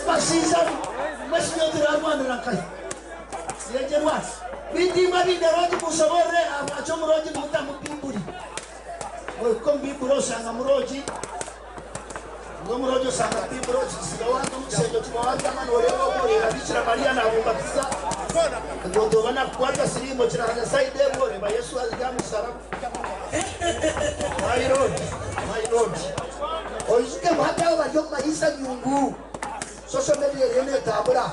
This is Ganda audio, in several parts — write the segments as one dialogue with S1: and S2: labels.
S1: Bashiza bashinyotirarwanira nkaye yegerwasi bidima bidaroji musobore abacho muroji mutamubimburi ko mbimburi osanga muroji ngo muroji osanga mbimburi kisigawantu mukisenjo kimawanda manorero korera Bikira Maria nabumbatiza ngo tobana kukwata sirimo kirahanya saide bore ba Yesu azigamusara. My Lord, my Lord. Oizuke muhata bari mayisa nyungu. Social media yene tabura.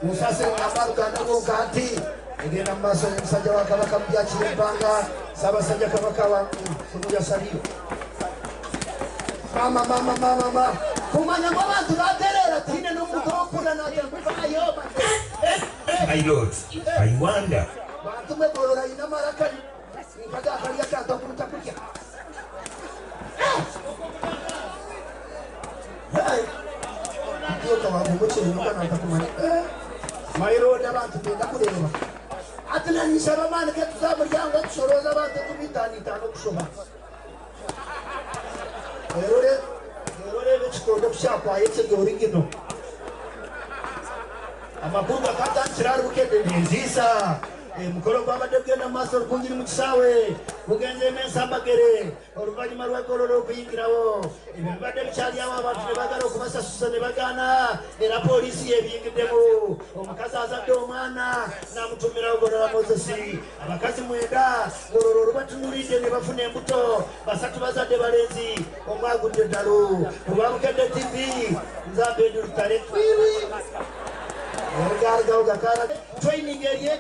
S1: Musase abaruka nabo kanti. Egenda maso musajja wa Kabaka mbyakira empanga Ssaabasajja Kabaka wa kunuya saliyo. Mama mama mama mama. Kumanya ngo abantu baterera tine n'umudokura natambayo.
S2: My Lord, I wonder.
S1: Bantu mwe ina marakani. Nkaga hali yaka takuruta kurya. Hey. Ndiyo kawabuche nuka natakumanya. My Lord abantu benda kureba. Atulanisha bamana ke tuzamuryango tusoroza abantu kumitani itano kusoma. Erore erore bechikondo kushakwa yetse goringino. Amakuru gakatandikira rukende nziza. Mukoro gwabadde gugenda maaso olukungiri mu kisaawe gugenze ensambagere oluvannyuma lwa Kololo okuyingirawo ebyo bibadde bikyali awo abantu ne baagala okubasasusa ne bagaana era poliisi yebiyingiddemu omukazi azadde omwana n'amutumirawo Golola Moses abakazi 9 Gololo olubatunulidde ne bafuna embuto 3 bazadde balenzi omu agudde eddalu olwabukedde TV nzambe ndi lutale twiri. Training eri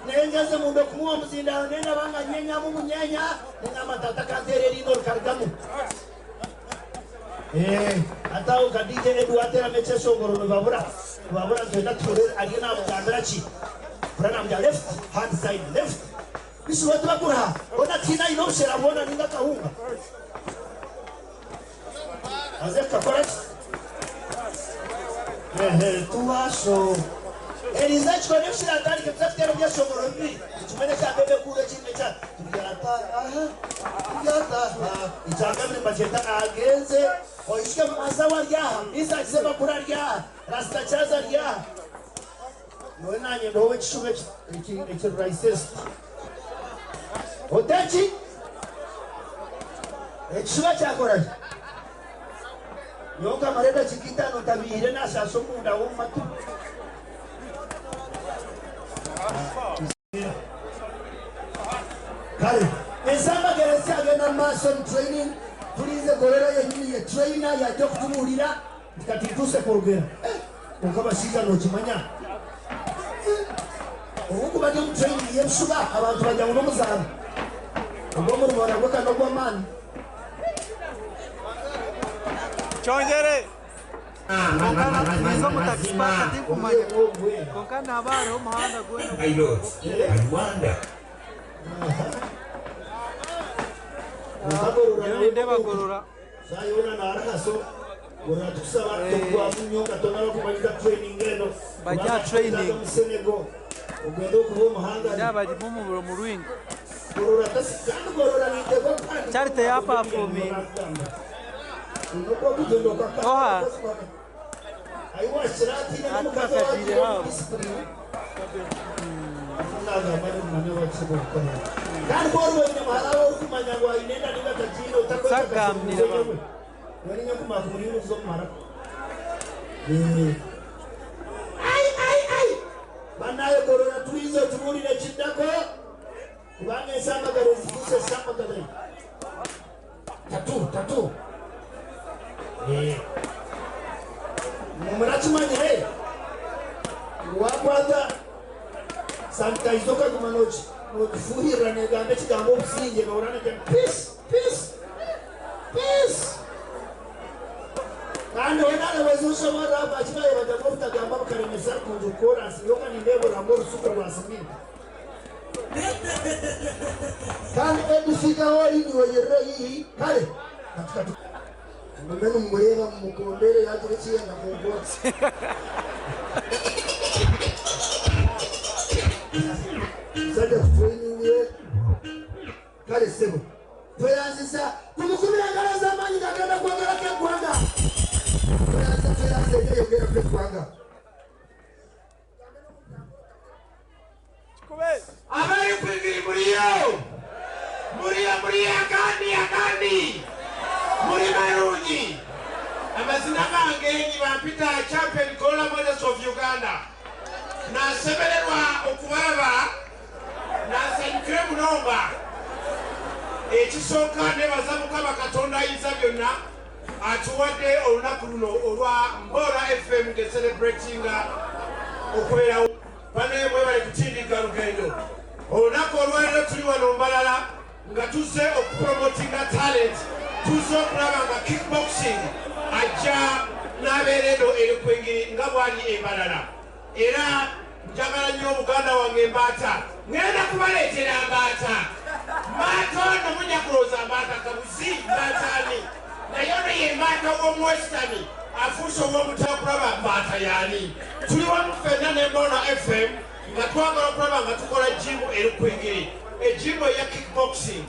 S1: naye mundu okumuwa omuzindaalo naye ndaba nga nyenyamu munyenya nengamba tata kanteera erino olukalugamu ate awo ka DJ Edu ateramu ekyesongoro nibabura nibabura ntwenda tuhure ariyo namugambira ki bura namugira left hand side left bisuba tubakuraha ona tiina ayine obushera bwona ninga akahunga aze kukakora ki tuwasho Eliza chikone kushira tutafutera byashongoro bibiri kimene kya bebe kure kimwe kya tubyata aha tubyata icyakabiri bacheta agenze oishike mazawa ryaha isa kisema kura ryaha rasta chaza ryaha nowe nanye ndowe kishume iki racist otechi ekishuba cyakora yoka mareda chikitano tabire nashaso munda wo matu. Kale ensamba geresi agenda maaso mu training tulinze Golera yenyini ye trainer yajja okutubuulira kati tuuse ku lugero konka basiiga n'okimanya obuku bali mu training y'ebisuba abantu bajja ngu n'omuzaano ogw'omulimu nagwo kano ogw'amaani.
S3: Kyongere
S2: My Lord, I wonder.
S3: Bajja training. Charite yapa for me. Oha.
S1: Banaye Corona tuizo tumulire kiddako kubanga ensambagalo zifuuse ensambagalo tatu tatu. Murakimanyire wakwata sanitizer okaguma nogifuhirira negamba ekigambo obusinge noorana peace peace peace kandi wenaleweza osobora bakibaye bajjamu obutagamba bukaremesa kunju koransi yoka nindeebora ng'olusuku rwa siminti kandi edufikaho niweyerere yihi kale katikati Mumenu mureba mukombere yagira ekiyenda kunkora. Musajja kutraining ye kale ssebo tweyanzisa tumukumira engalo z'amaanyi gagenda kwogerako eggwanga. Tweyanza tweyanza. Yogera kwanga.
S4: Abari kwingiri muriyo. Muriyo muriyo akandi akandi. Muri barungi. Amazina gange ni bampita champion Gola Moses of Uganda. Nasemererwa okubalaba. Nasanyukire munonga. Ekisooka nebaza Mukama Katonda ayinza byonna atuwadde olunaku luno olwa Mbora FM nge celebratinga okubeerawo. Bane mwebale kutindika lugendo. Olunaku olwaleero tuli wano Mbalala nga tuzze okupromotinga talent, tuzze okulaba nga kickboxing ajja n'abeera eno Erukwingiri nga bw'ali e Mbalala. Era njagala nnyo muganda wange Mbaata, ŋŋenda kubaleetera Mbaata. Mbaata ono mujja kulowooza Mbaata kabuzi, Mbaata ani? Naye ono ye Mbaata w'omu Western afuuse ow'omutakulaba Mbaata y'ani. Tuli wamu ffenna ne Mbora FM nga twagala okulaba nga tukola gym Erukwingiri, egym eya kickboxing,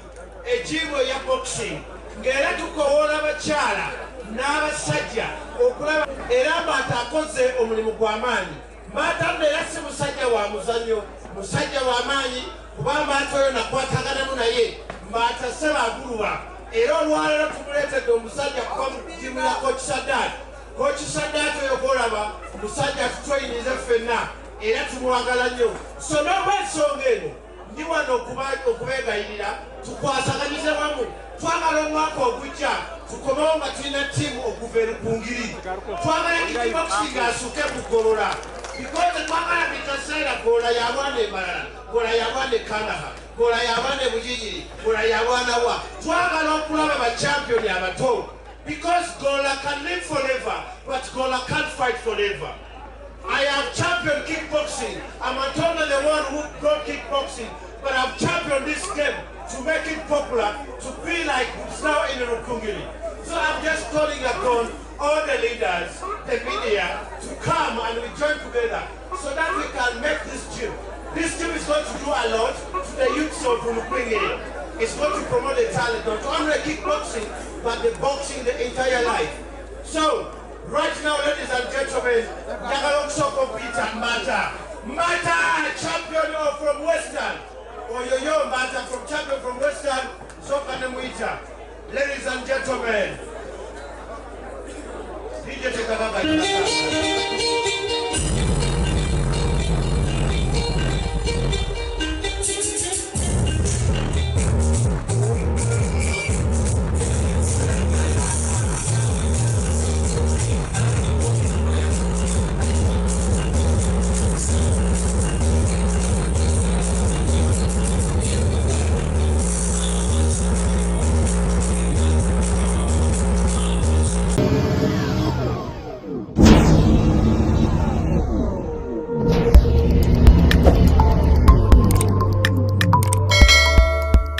S4: egym eya boxing, ng'era tukowoola abakyala n'abasajja okulaba. Era Mbaata akoze omulimu gw'amaanyi. Mbaata nno era si musajja wa muzannyo, musajja wa maanyi, kuba Mbaata oyo nakwataganamu naye Mbaata Ssebaguluba. Era olwaleero tumuleetedde omusajja kuva mu ttiimu ya Coach Sadat. Coach Sadat oyo gw'olaba musajja atutrainize ffenna era tumwagala nnyo. So n'olw'ensonga eno ndi wano okubeegayirira tukwasaganyize wamu. Twagala omwaka ogujja tukomewo nga tulina ttiimu okuva Erukungiri. Twagala kickboxing asuke ku Golola. Because twagala buli kaseera Golola y'abaana e Mbarara, Golola y'abaana e Kanaha, Golola y'abaana e Bugigiri, Golola y'abaana wa. Twagala okulaba ba champion abato. Because Golola can live forever, but Golola can't fight forever. I have championed kickboxing. I'm not only the one who brought kickboxing, but I've championed this game to make it popular, to be like it's now in Rukungiri. So I'm just calling upon all the leaders, the media, to come and we join together so that we can make this gym. This gym is going to do a lot to the youths of Rukungiri. It's going to promote the talent, not only kickboxing, but the boxing the entire life. So, right now, ladies and gentlemen, njagala okusooka okuyita Mbaata. Mbaata, champion from Western. Oyoyo Mbaata from champion from Western, sooka ne muyita. Ladies and gentlemen, DJ Tekababa.